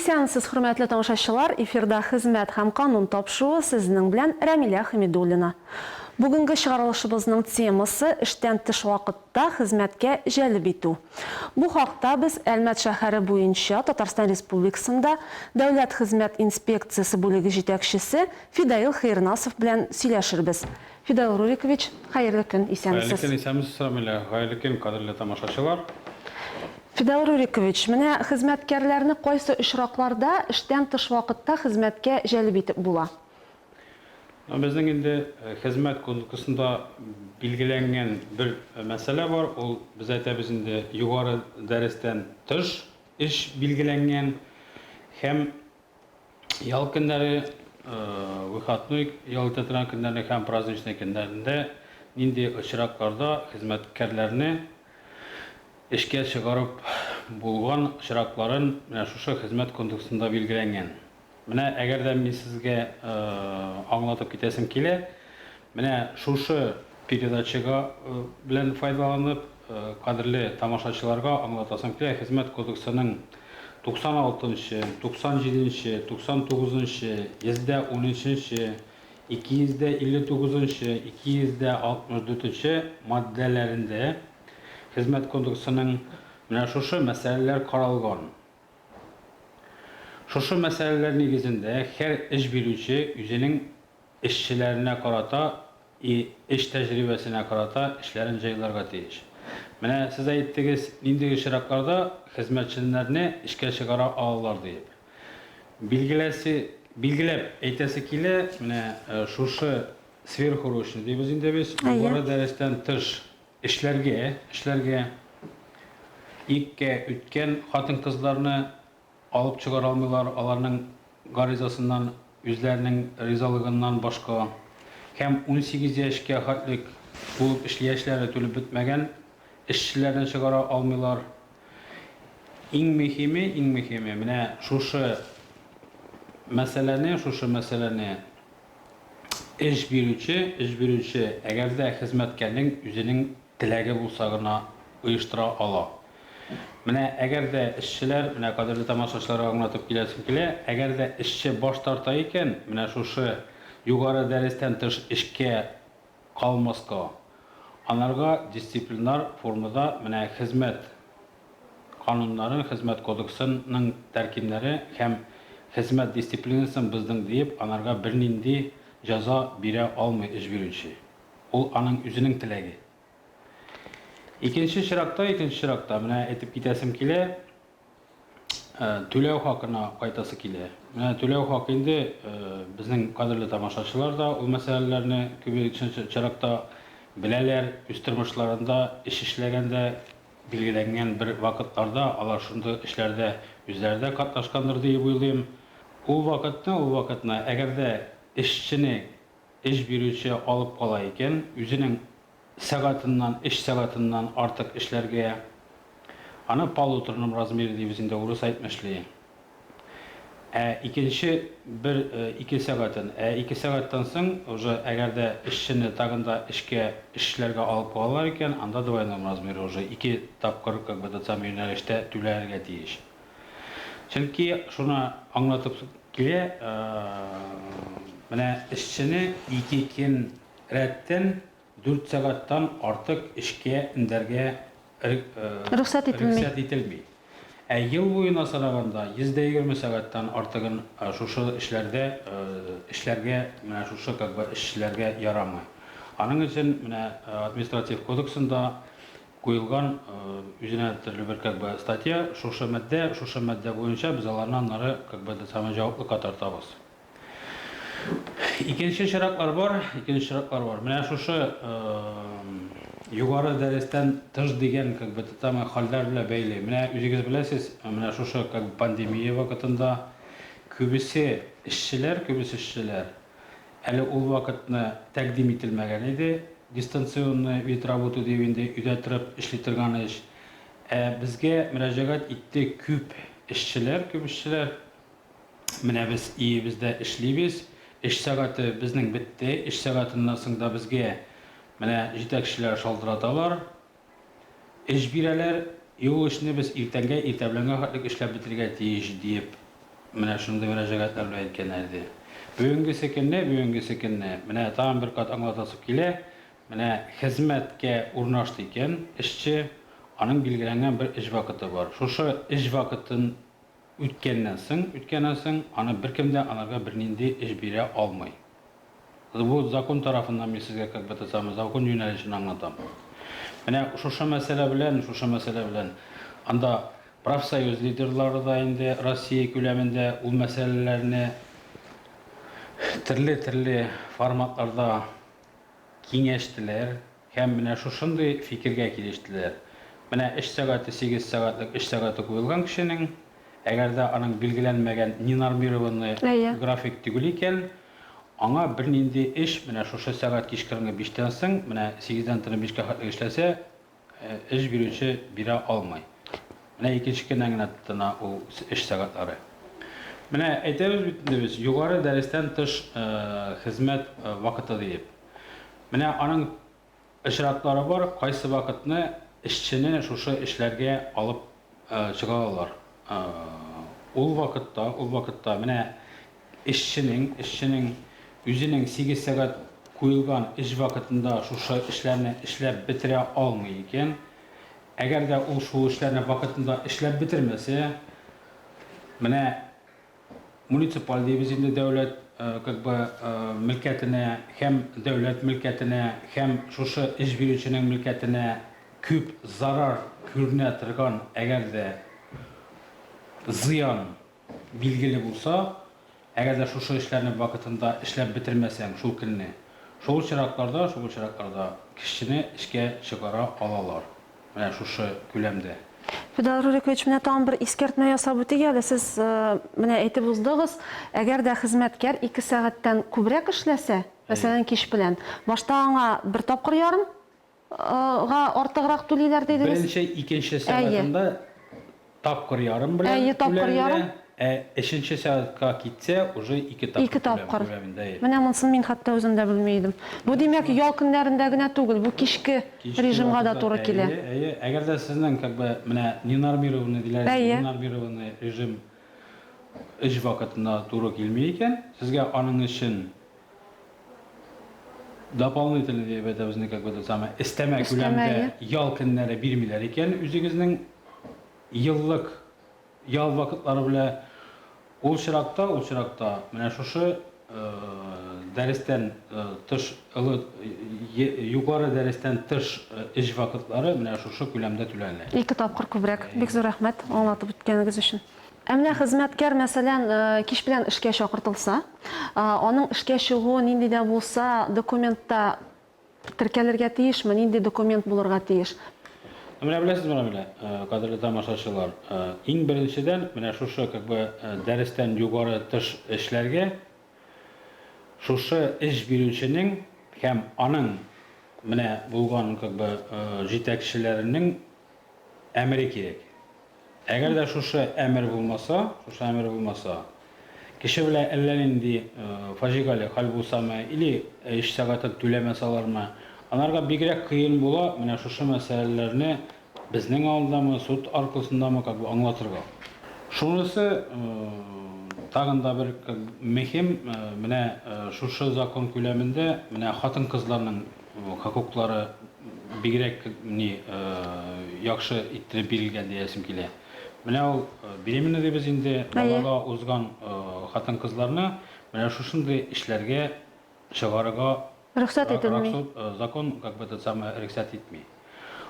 Исәнмесез, хөрмәтле тамашачылар! Эфирда Хезмәт һәм канун тапшыруы, сезнең белән Рәмилә Хәмидуллина. Бүгенге чыгарылышыбызның темасы, эштән тыш вакытта хезмәткә җәлеп итү. Бу хакта без Әлмәт шәһәре буенча Татарстан Республикасында Дәүләт хезмәт инспекциясе бүлеге җитәкчесе Фидаил Хәернасов белән сөйләшербез. Фидаил Рурикович, хәерле көн, Хәерле исәнмесез. көн, исәнмесез, Рамилә. Хәерле көн, кадерле тамашачылар. Фидаил Рурикович, менә хезмәткәрләрне кайсы очракларда эштән тыш вакытта хезмәткә җәлеп итеп була? Ну, безнең инде хезмәт кодексында билгеләнгән бер мәсьәлә бар, ул без әйтәбез инде югары дәрестән тыш эш билгеләнгән һәм ял көннәре, выходной ял итә торган көннәрне һәм праздничный көннәрендә нинди очракларда хезмәткәрләрне эшкә чыгарып булган очракларын менә шушы хезмәт кодексында билгеләнгән. Менә әгәр дә мин сезгә аңлатып китәсем килә, менә шушы передачага белән файдаланып, кадерле тамашачыларга аңлатасым килә, Хезмәт кодексының 96 нчы, 97 нче, 99 нчы, 113 нче, 259 нчы, 264 нче маддәләрендә Хезмәт кодексының менә шушы мәсьәләләр каралган. Шушы мәсьәләләр нигезендә һәр эш бирүче үзенең эшчеләренә карата и эш тәҗрибәсенә карата эшләрен җайларга тиеш. Менә сез әйттегез, нинди очракларда хезмәтчеләрне эшкә чыгара алалар диеп. Билгеләсе, билгеләп әйтәсе килә, менә шушы сверхурочный дибез инде без, югары дәрестән тыш Эшләргә, эшләргә иккә үткән хатын-кызларны алып чыгара алмыйлар, аларның гаризасыннан, үзләренең ризалыгыннан башка һәм 18 яшькә хәтлек тулып эшли яшьләре түлеп бетмәгән эшчеләрне чыгара алмыйлар. Иң мөһиме, иң мөһиме, менә шушы мәсьәләне, шушы мәсьәләне Эш бирүче, эш бирүче, әгәр дә хезмәткәрнең үзенең теләге булса гына оештыра ала. Менә әгәр дә эшчеләр, менә кадерле тамашачыларга аңлатып киләсем килә, әгәр дә эшче баш тарта икән, менә шушы югары дәрестән тыш эшкә калмаска, анарга дисциплинар формада менә хезмәт кануннарын, хезмәт кодексының тәркимнәре һәм хезмәт дисциплинасын боздың диеп, анарга бернинди җәза бирә алмый эш бирүче. Ул аның үзенең теләге. Икенче чиракта, икенче чиракта, менә әйтеп китәсем килә, түләү хакына кайтасы килә. Менә түләү хакы инде безнең кадерле тамашачылар да ул мәсьәләләрне күбесенчә чиракта беләләр, үз тормышларында эш эшләгәндә Билгеләнгән бер вакытларда алар шундый эшләрдә үзләре дә катнашкандыр диеп уйлыйм. Ул вакытны, ул вакытны, әгәр дә эшчене эш бирүче алып кала икән, үзенең сәгатеннан, эш сәгатеннән артык эшләргә, аны полуторном размере дибез инде, урыс әйтмешли. Ә икенче бер ике сәгатен, ә ике сәгатьтән соң уже әгәр дә эшчене тагын да эшкә эшчеләргә алып калалар икән, анда двойном размере уже ике тапкыр как бы этот самый юнәлештә түләнергә тиеш. Чөнки шуны аңлатып килә, менә эшчене ике көн рәттән дүрт сәгатьтән артык эшкә өндәргә Рөхсәт ителми. Рөхсәт ителми. Ә ел буена санаганда 120 сәгатьтән артыгын шушы эшләрдә эшләргә менә шушы как бы эшчеләргә ярамый. Аның өчен менә административ кодексында куелган үзенә төрле бер как бы статья, шушы маддә, шушы маддә буенча без аларны аннары как бы самый җаваплыкка тартабыз. Икенче чиратлар бар, икенче чиратлар бар. Менә шушы югары дәрестән тыш дигән как бы самый хәлләр белән бәйле. Менә үзегез беләсез, менә шушы как бы пандемия вакытында күбесе эшчеләр, күбесе эшчеләр әле ул вакытны тәкъдим ителмәгән иде. Дистанционный вид работы дип инде өйдә торып эшли торган эш. Ә безгә мөрәҗәгать итте күп эшчеләр, күп эшчеләр. Менә без өебездә эшлибез. Эш сәгате безнең бетте. Эш сәгатеннән соң да безгә менә җитәкчеләр шалтыраталар. Эш бирәләр. И ул эшне без иртәнгә, иртә беләнгә хәтлек эшләп бетерергә тиеш, диеп. Менә шундый мөрәҗәгатьләр белән әйткәннәр иде. Бүгенгесе көнне, бүгенгесе көнне, менә тагын бер кат аңлатасы килә, менә хезмәткә урнашты икән эшче, аның билгеләнгән бер эш вакыты бар. Шушы эш вакытын үткәннән соң, үткәннән соң, аны беркем дә анарга бернинди эш бирә алмый. Бу закон тарафыннан мин сезгә как бы это самое закон юнәлешен аңлатам. Менә шушы мәсьәлә белән, шушы мәсьәлә белән анда профсоюз лидерлары да инде Россия күләмендә ул мәсьәләләрне төрле-төрле форматларда киңәштеләр һәм менә шушындый фикергә килештеләр. Менә эш сәгате 8 сәгатьлек эш сәгате куелган кешенең, әгәр дә аның билгеләнмәгән ненормированный график түгел икән, Аңа бернинди эш, менә шушы сәгать кичкырынгы биштән соң, менә сигездән тынып бишкә хәтле эшләсә, эш бирүче бирә алмый. Менә икенче көннән генә тотына ул эш сәгатьләре. Менә әйтәбез бит инде без, югары дәрестән тыш хезмәт вакыты диеп. Менә аның Очраклары бар, кайсы вакытны эшчене шушы эшләргә алып чыга алалар. Ул вакытта, ул вакытта менә эшченең, эшченең үзенең 8 сәгать куелган эш вакытында шушы эшләрне эшләп бетерә алмый икән, әгәр дә ул шул эшләрне вакытында эшләп бетермәсә, менә Муниципаль дибез инде дәүләт как бы мөлкәтенә һәм дәүләт мөлкәтенә һәм шушы эш бирүченең мөлкәтенә күп зарар күренә торган әгәр дә зыян билгеле булса, әгәр дә шушы эшләрне вакытында эшләп бетермәсәң шул көнне, шул очракларда, шул очракларда кешене эшкә чыгара алалар. Менә шушы күләмдә. Федор Рурикович, менә тагын бер искәртмә ясап үтик әле. Сез менә әйтеп уздыгыз, әгәр дә хезмәткәр ике сәгатьтән күбрәк эшләсә, мәсәлән, кич белән, башта аңа бер тапкыр ярым га артыграк түлиләр дидегез. Беренче, икенче сәгатендә Тапкыр ярым белән Әйе, тапкыр түләнелә, ярым. ә өченче сәгатькә китсә, уже ике тапкыр Ике түләм тапкыр. күләмендә, әйе. Менә монысын мин хәтта үзем дә белми идем. Бу, Менә димәк, шуны. ял көннәрендә генә түгел, бу кичке Кичке режимга да вакытта, туры килә. әйе, әйе. Әгәр дә сезнең, как бы, менә ненормированный диләр инде, Әйе. ненормированный режим эш вакытына туры килми икән, сезгә аның өчен дополнительный дип әйтәбез инде, как бы, это самое, өстәмә Өстәмә, күләмдә әйе. ял көннәре бирмиләр икән, үзегезнең еллык ял вакытлары белә ул чиракта, ул чиракта менә шушы дәрестән тыш ылы югары дәрестән тыш эш вакытлары менә шушы күләмдә түләнелә. Ике тапкыр күбрәк. Бик зур рәхмәт аңлатып үткәнегез өчен. Ә менә хезмәткәр, мәсәлән, кич белән эшкә чакыртылса, аның эшкә чыгуы нинди дә булса документта Теркәлергә тиешме? Нинди документ булырга тиеш? Менә беләсезме, Рамилә, кадерле тамашачылар, иң беренчедән, менә шушы как бы дәрестән югары тыш эшләргә шушы эш бирүченең һәм аның менә булган как бы җитәкчеләренең әмере кирәк. Әгәр дә шушы әмер булмаса, шушы әмер булмаса, кеше белән әллә нинди фаҗигале хәл булсамы, или эш сәгатен түләмәсалармы, анарга бигрәк кыен була менә шушы мәсьәләләрне безнең алдамы, суд аркасындамы, как бы аңлатырга. Шунысы тагын да бер мөһим, менә шушы закон күләмендә менә хатын-кызларның Хокуклары бигрәк ни яхшы иттереп бирелгән диясем килә. Менә ул беременна дибез инде, балага узган хатын-кызларны менә шушындый эшләргә чыгарырга рөхсәт ителми. Закон как бы этот самое рөхсәт итми.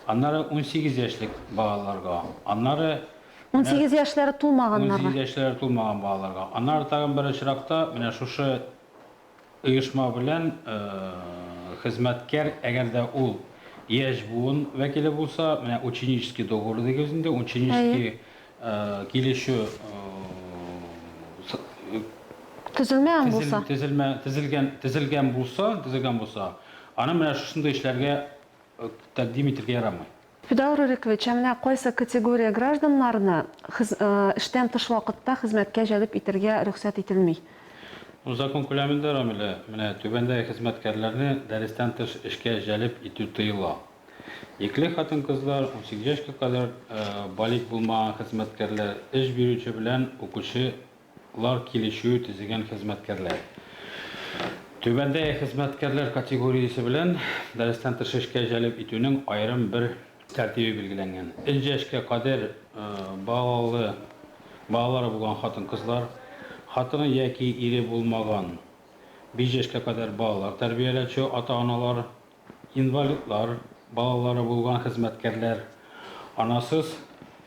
Аннары 18 яшьлек балаларга, аннары 18 яшьләре тулмаганнарга. 18 яшьләре тулмаган балаларга. Аннары тагын бер очракта менә шушы Оешма белән хезмәткәр, әгәр дә ул яшь буын вәкиле булса, менә ученический договор дигез инде, ученический килешү төзелмәгән булса, төзелмә, төзелгән, төзелгән булса, төзелгән булса, аны менә шушындый эшләргә тәкъдим итергә ярамый. Фидаил Рурикович, ә менә кайсы категория гражданнарны эштән тыш вакытта хезмәткә җәлеп итәргә рөхсәт ителми? Бу закон күләмендә, Рамилә, менә түбәндәге хезмәткәрләрне дәрестән тыш эшкә җәлеп итү тыела. Йөкле хатын-кызлар, 18 яшькә кадәр балигъ булмаган хезмәткәрләр, эш бирүче белән укучы. лар килешүе төзегән хезмәткәрләр. Түбәндәге хезмәткәрләр категориясе белән дәрестән тыш эшкә җәлеп итүнең аерым бер тәртибе билгеләнгән. Өч яшькә кадәр балалы, балалары булган хатын-кызлар, хатыны яки ире булмаган биш яшькә кадәр балалар тәрбияләүче ата-аналар, инвалидлар балалары булган хезмәткәрләр, анасыз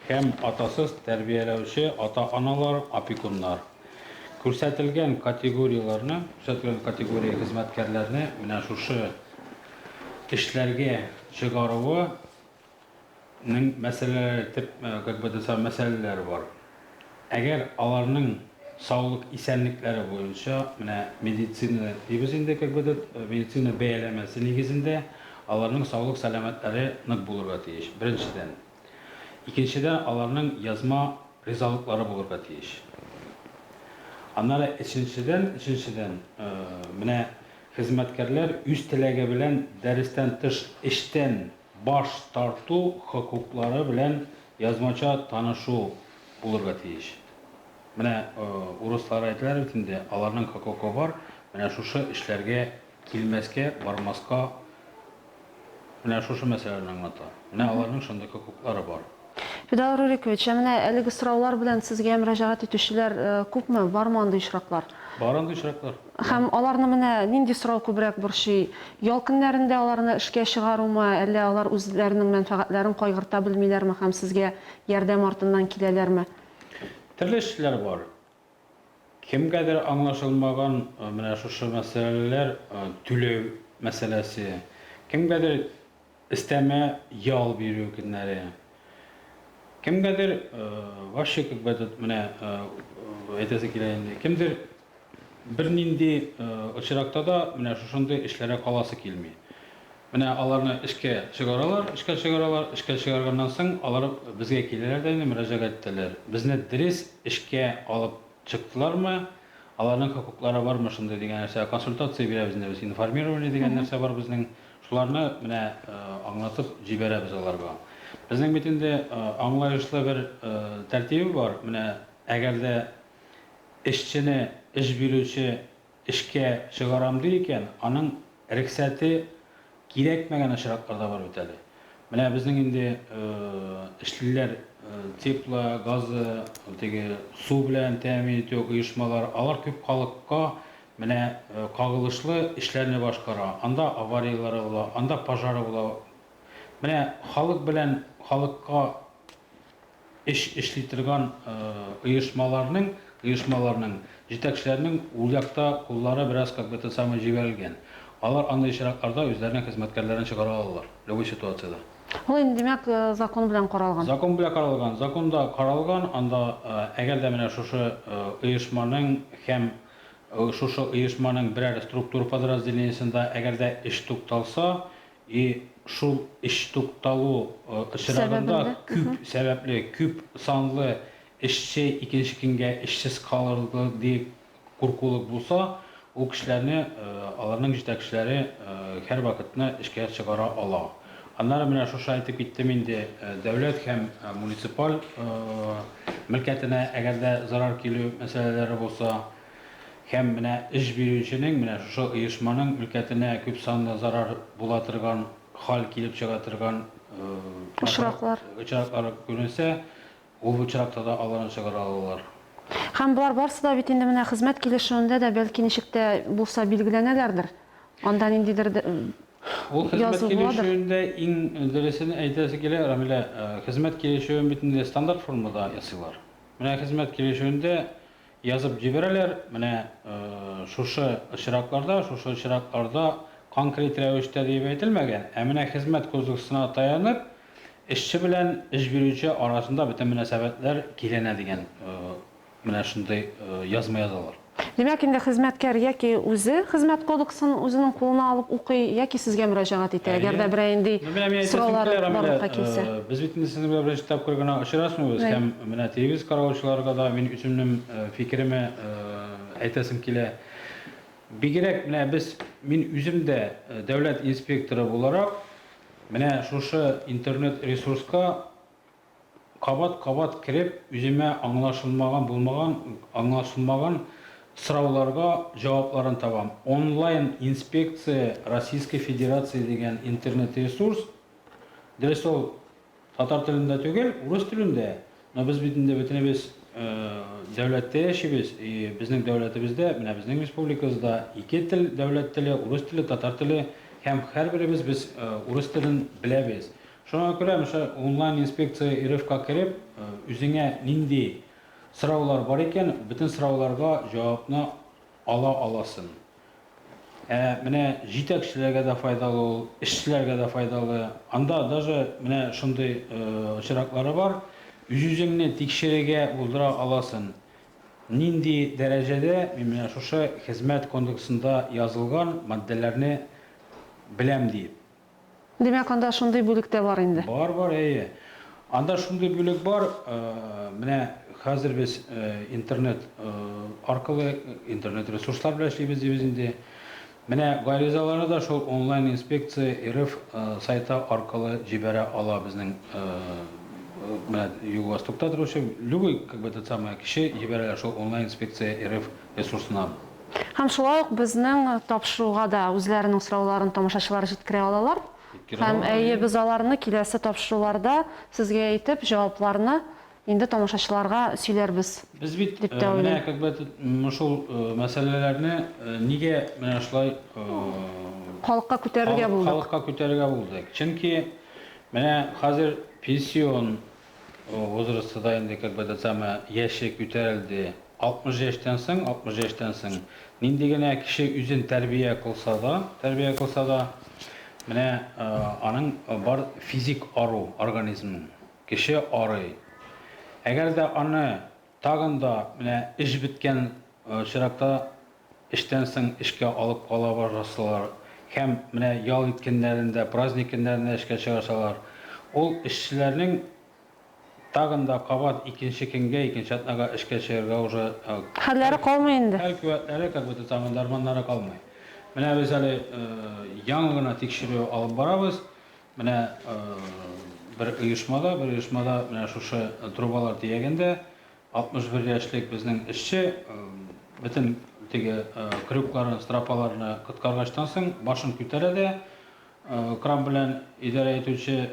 һәм атасыз тәрбияләүче ата-аналар, опекуннар. Күрсәтелгән категорияләрне, күрсәтелгән категория хезмәткәрләрне менә шушы эшләргә чыгаруы Нең мәсьәләләре, төп, как бы это мәсьәләләре бар. Әгәр аларның саулык исәнлекләре буенча, менә медицина дибез инде, как бы этот, медицина бәяләмәсе нигезендә аларның саулык сәламәтләре нык булырга тиеш, беренчедән. Икенчедән, аларның язма ризалыклары булырга тиеш. Аннары өченчедән, өченчедән, менә хезмәткәрләр үз теләге белән дәрестән тыш эштән баш тарту хокуклары белән язмача танышу булырга тиеш. Менә урыслар әйтәләр бит инде, аларның хокукы бар, менә шушы эшләргә килмәскә, бармаска, менә шушы мәсьәләне аңлата. Менә аларның шундый хокуклары бар. Фидаил Рурикович, ә менә әлеге сораулар белән сезгә мөрәҗәгать итүчеләр күпме? Бармы андый очраклар? Бар андый очраклар. Һәм аларны менә нинди сорау күбрәк борчый? Ял көннәрендә аларны эшкә чыгарумы, әллә алар үзләренең мәнфәгатьләрен кайгырта белмиләрме һәм сезгә ярдәм артыннан киләләрме? Төрле эшчеләр бар. Кемгәдер аңлашылмаган менә шушы мәсьәләләр, түләү мәсьәләсе, кемгәдер Өстәмә ял бирү көннәре. Кемгәдер вообще как бы этот менә әйтәсе килә инде. Кемдер бернинди очракта да менә шушындый эшләргә каласы килми. Менә аларны эшкә чыгаралар, эшкә чыгаралар, эшкә чыгарганнан соң алар безгә киләләр дә инде мөрәҗәгать итәләр. Безне дөрес эшкә алып чыктылармы, аларның хокуклары бармы шундый дигән нәрсә. Консультация бирәбез инде без, информирование дигән нәрсә бар безнең. Шуларны менә аңлатып җибәрәбез аларга. Безнең бит инде аңлаешлы бер тәртибе бар. Менә әгәр дә эшчене эш бирүче эшкә чыгарам ди икән, аның рөхсәте кирәкмәгән очраклар да бар бит әле. Менә безнең инде эшлиләр тепло, газы, теге су белән тәэмин итү оешмалар, алар күп халыкка Менә кагылышлы эшләрне башкара. Анда аварияләре була, анда пожары була. Менә халык белән халыкка эш эшли торган оешмаларның, оешмаларның җитәкчеләренең ул якта куллары бераз как бы это самое җибәрелгән. Алар андый очракларда үзләренең хезмәткәрләрен чыгара алалар, любой ситуациядә. Ул инде, димәк, закон белән каралган. Закон белән каралган. Законда каралган, анда әгәр дә менә шушы оешманың һәм Шушы оешманың берәр структур подразделениесендә әгәр дә эш тукталса, и шул эш тукталу очрагында күп сәбәпле, күп санлы эшче икенче көнгә эшсез калыр дип куркулык булса, ул кешеләрне аларның җитәкчеләре һәрвакытны эшкә чыгара ала. Аннары менә шушы әйтеп киттем инде, дәүләт һәм муниципаль мөлкәтенә әгәр дә зарар килү мәсьәләләре булса, һәм менә эш бирүченең, менә шушы оешманың мөлкәтенә күп санлы зарар була торган хәл килеп чыга торган очраклар очраклар күренсә, ул очракта да аларны чыгара алалар. Һәм болар барсы да бит инде менә хезмәт килешүендә дә бәлки ничек тә булса билгеләнәләрдер. Анда ниндидер Ул хезмәт язу буладыр. килешүендә иң дөресен әйтәсе килә, Рамилә, хезмәт килешүен бит инде стандарт формада ясыйлар. Менә хезмәт килешүендә язып җибәрәләр, менә шушы очракларда, шушы очракларда конкрет рәвештә диеп әйтелмәгән, ә менә хезмәт кодексына таянып, эшче белән эш бирүче арасында бөтен мөнәсәбәтләр киләнә дигән менә шундый язма язалар. Димәк, инде хезмәткәр яки үзе хезмәт кодексын үзенең кулына алып укый, яки сезгә мөрәҗәгать итә, әгәр дә берәр нинди Ну, менә мин әйтәсем сораулары килә, Рамилә, барлыкка килсә. без бит инде сезнең белән беренче тапкыр гына очрашмыйбыз Әй. һәм менә телевизор караучыларга да мин үземнең фикереме әйтәсем килә. Бигрәк менә без, мин үзем дә дәүләт инспекторы буларак, менә шушы интернет-ресурска кабат-кабат кереп, үземә аңлашылмаган булмаган, аңлашылмаган сорауларга җавапларын табам. Онлайн инспекция Российской Федерации дигән интернет-ресурс, дөрес ул татар телендә түгел, урыс телендә, но без бит инде бөтенебез дәүләттә яшибез, и безнең дәүләтебездә, менә безнең республикабызда ике тел, дәүләт теле, урыс теле, татар теле, һәм һәрберебез без урыс телен беләбез. Шуңа күрә менә онлайн инспекция РФка кереп, үзеңә нинди сораулар бар икән, бөтен сорауларга җавапны ала аласың. Ә менә җитәкчеләргә дә файдалы ул, эшчеләргә дә файдалы. Анда даже менә шундый очраклары бар, үз-үзеңне тикшерергә булдыра аласың. Нинди дәрәҗәдә мин менә шушы хезмәт кодексында язылган маддәләрне беләм диеп. Димәк, анда шундый бүлек тә бар инде. Бар, бар, әйе. Анда шундый бүлек бар, менә хәзер без интернет аркылы, интернет ресурслар белән эшлибез дибез инде. Менә гаризаларны да шул онлайн инспекция РФ сайты аркылы җибәрә ала безнең менә Юго-Востокта торучы любой, как бы этот самый кеше җибәрә шул онлайн инспекция РФ ресурсына. Һәм шулай ук безнең тапшыруга да үзләренең сорауларын тамашачылар җиткерә алалар. Җиткерә Һәм алалар, әйе, әйе. без аларны киләсе тапшыруларда сезгә әйтеп, җавапларны инде тамашачыларга сөйләрбез, Без бит дип тә менә уйлыйм. как бы этот, шул мәсьәләләрне нигә менә шулай Халыкка күтәрергә булдык. халыкка күтәрергә булдык. Чөнки менә хәзер пенсион возрасты да инде как бы этот самое яше күтәрелде. 60 яшьтән соң, 60 яшьтән соң нинди генә кеше үзен тәрбия кылса да, тәрбия кылса да, менә аның бар физик ару организмның. Кеше арый. Әгәр дә аны тагын да менә эш беткән очракта эштән соң эшкә алып кала башласалар һәм менә ял иткәннәрендә, праздник көннәрендә эшкә чыгарсалар, ул эшчеләрнең Тагын да кабат икенче көнгә, икенче атнага эшкә чыгарга уже Хәлләре калмый инде. Хәл куәтләре, как будто там дарманнары калмый. Менә без әле яңа гына тикшерү алып барабыз. Менә бер оешмада, бер оешмада менә шушы трубалар төягәндә 61 яшьлек безнең эшче бөтен теге крюкларын, стропаларны коткаргачтан соң башын күтәрә дә Кран белән идарә итүче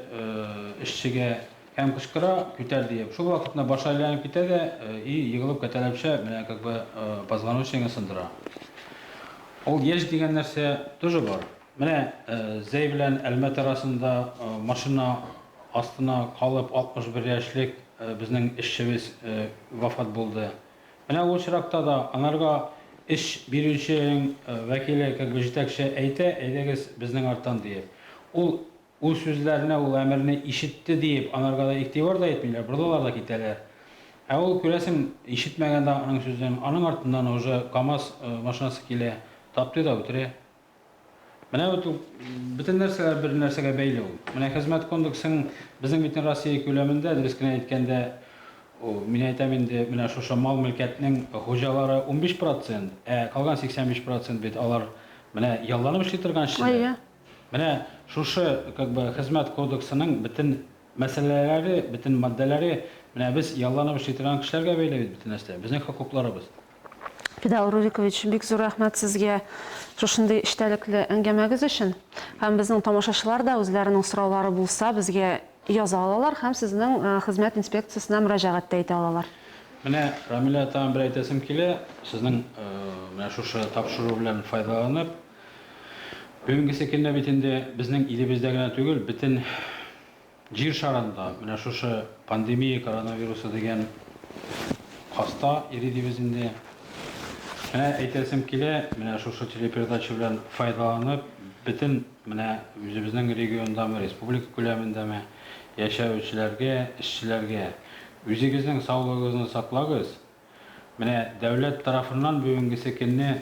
эшчегә һәм кычкыра, күтәр диеп. Шул вакытны башы әйләнеп китә дә и егылып кәтәләпчә менә как бы позвоночнигын сындыра. Ул яшь дигән нәрсә тоже бар. Менә Зәй белән Әлмәт арасында машина астына калып 61 яшьлек безнең эшчебез вафат булды. Менә ул очракта да анарга эш бирүченең вәкиле, как бы җитәкче әйтә, әйдәгез безнең арттан диеп. Ул ул сүзләрне, ул әмерне ишетте диеп, анарга да игътибар да итмиләр, борылалар да китәләр. Ә ул, күрәсең, ишетмәгән дә аның сүзен, аның артыннан уже КАМАЗ машинасы килә, таптый да үтерә. Менә бит ул бөтен нәрсәләр бер нәрсәгә бәйле ул. Менә хезмәт кодексын безнең бөтен Россия күләмендә, дөрес кенә әйткәндә, мин әйтәм инде, менә шушы мал-мөлкәтнең хуҗалары 15 процент, ә калган 85 процент бит алар менә ялланып эшли торган эшчеләр. Әйе. Менә шушы как бы хезмәт кодексының бөтен мәсьәләләре, бөтен маддәләре менә без ялланып эшли торган кешеләргә бәйле бит бөтен нәрсә, безнең хокукларыбыз. Фидаил Рурикович, бик зур рәхмәт сезгә шушындый эчтәлекле әңгәмәгез өчен. Һәм безнең тамашачылар да үзләренең сораулары булса, безгә яза алалар һәм сезнең хезмәт инспекциясенә мөрәҗәгать тә итә алалар. Менә, Рамилә, тагын бер әйтәсем килә, сезнең менә шушы тапшыру белән файдаланып, бүгенгесе көндә бит инде безнең илебездә генә түгел, бөтен Җир шарында менә шушы пандемия коронавирусы дигән хаста йөри дибез инде. Менә әйтәсем килә, менә шушы телепередача белән файдаланып, бөтен менә үзебезнең региондамы, республика күләмендәме яшәүчеләргә, эшчеләргә, үзегезнең саулыгыгызны саклагыз, Менә дәүләт тарафыннан бүгенгесе көнне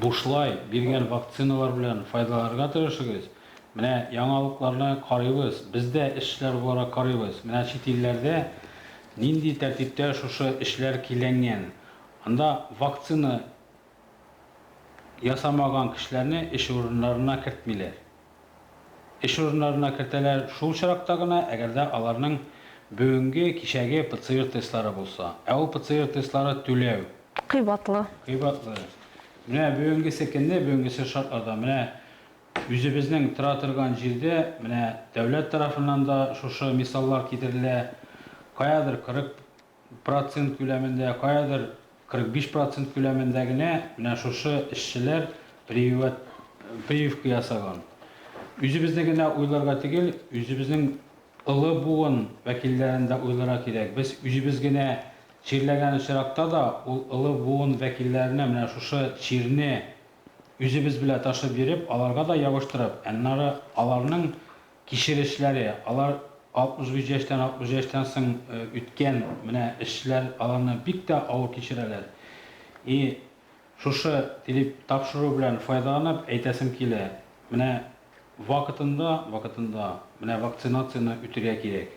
бушлай биргән вакциналар белән файдаланырга тырышыгыз. Менә яңалыкларны карыйбыз, без дә эшчеләр буларак карыйбыз. Менә чит илләрдә нинди тәртиптә шушы эшләр көйләнгән. Анда вакцина ясамаган кешеләрне эш урыннарына кертмиләр. Эш урыннарына кертәләр шул очракта гына, әгәр дә аларның бүгенге, кичәге ПЦР тестлары булса. Ә ул ПЦР тестлары түләү. Кыйбатлы. Кыйбатлы. Менә бүгенгесе көнне, бүгенгесе шартларда, менә үзебезнең тора торган җирдә, менә дәүләт тарафыннан да шушы мисаллар китерелә. Каядыр 40 процент күләмендә, каядыр 45 процент күләмендә генә менә шушы эшчеләр прививать, прививка ясаган. Үзебезне генә уйларга түгел, үзебезнең олы буын вәкилләрен дә уйларга кирәк. Без үзебез генә чирләгән очракта да, ул олы буын вәкилләренә менә шушы чирне үзебез белә ташып йөреп, аларга да ябыштырып, аннары аларның кичерешләре, алар 65 яшьтән, 60 яшьтән соң үткән менә эшчеләр аларны бик тә авыр кичерәләр. И шушы телетапшыру белән файдаланып әйтәсем килә, менә вакытында, вакытында менә вакцинацияне үтергә кирәк.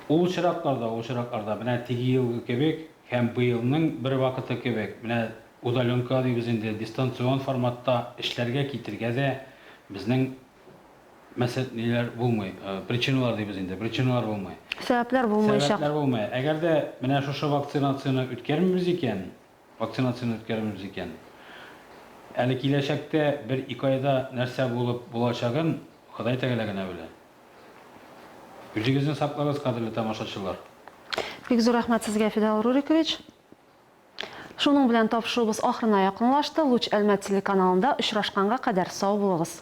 Ул очракларда, ул очракларда менә теге елгы кебек һәм быелның бер вакыты кебек, менә удаленка дибез инде, дистанцион форматта эшләргә китергә дә безнең мәсәл ниләр булмый, причиналар дибез инде, причиналар булмый. Сәбәпләр булмаячак. Сәбәпләр булмый. Әгәр дә менә шушы вакцинацияне үткәрмибез икән, вакцинацияне үткәрмибез икән, әле киләчәктә бер-ике айда нәрсә булып булачагын Ходай Тәгалә генә белә. Үзегезне саклагыз, кадерле тамашачылар. Бик зур рәхмәт сезгә, Фидал Рурикович. Шуның белән тапшыруыбыз ахырына якынлашты. Луч Әлмәт телеканалында очрашканга кадәр сау булыгыз.